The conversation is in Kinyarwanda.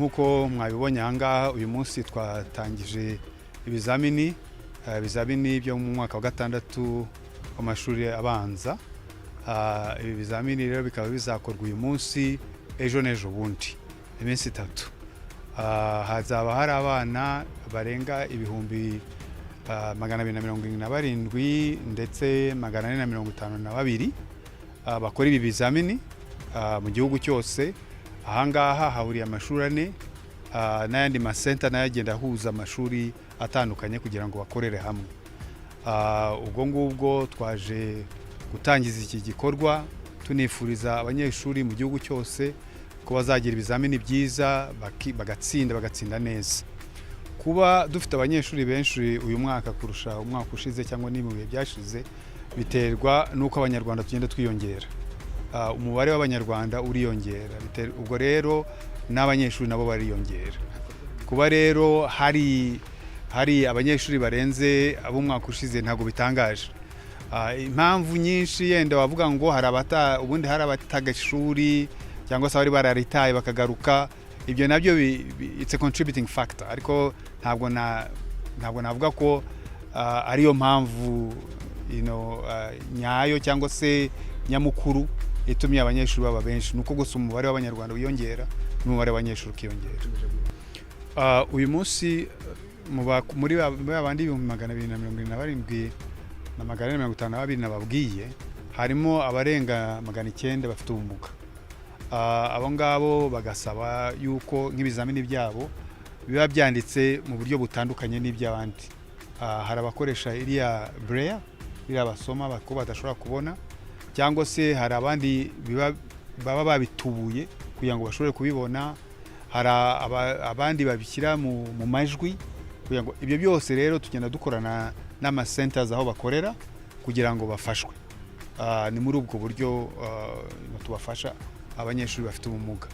Nk'uko mwabibonye aha ngaha, uyu munsi twatangije ibizamini byo mu mwaka wa gatandatu w'amashuri abanza. Ibi bizamini rero bikaba bizakorwa uyu munsi, ejo n'ejo bundi, iminsi 3. Hazaba hari abana barenga 277,452 ndetse 452 bakora ibi bizamini mu gihugu cyose. Ahangaha hahuriye amashuri ane n'ayandi masenta nayo agenda ahuza amashuri atandukanye kugira ngo bakorere hamwe. Ubwo ngubwo twaje gutangiza iki gikorwa, tunifuriza abanyeshuri mu gihugu cyose ko bazagira ibizamini byiza, bagatsinda, bagatsinda neza. Kuba dufite abanyeshuri benshi uyu mwaka kurusha umwaka ushize cyangwa ni mu bihe byashize, biterwa n'uko Abanyarwanda tugenda twiyongera. Umubare w'Abanyarwanda uriyongera. Ubwo rero n'abanyeshuri nabo bariyongera. Kuba rero hari abanyeshuri barenze ab'umwaka ushize ntabwo bitangaje. Impamvu nyinshi yenda wavuga ngo hari abata, ubundi hari abataga ishuri cyangwa se abari bararitaye bakagaruka, ibyo nabyo it's a contributing factor, ariko ntabwo navuga ko ariyo mpamvu nyayo cyangwa se nyamukuru itumye abanyeshuri baba benshi. Ni uko gusa umubare w'Abanyarwanda wiyongera n'umubare w'abanyeshuri ukiyongera. Uyu munsi muri ba bandi 277,452 nababwiye, harimo abarenga 900 bafite ubumuga. Abo ngabo bagasaba yuko nk'ibizamini byabo biba byanditse mu buryo butandukanye n'iby'abandi. Hari abakoresha iriya braille, iriya basoma ko badashobora kubona, cyangwa se hari abandi baba babitubuye kugira ngo bashobore kubibona. Hari abandi babishyira mu majwi kugira ngo ibyo byose. Rero tugenda dukorana n'ama centers aho bakorera kugira ngo bafashwe. Ni muri ubwo buryo tubafasha abanyeshuri bafite ubumuga.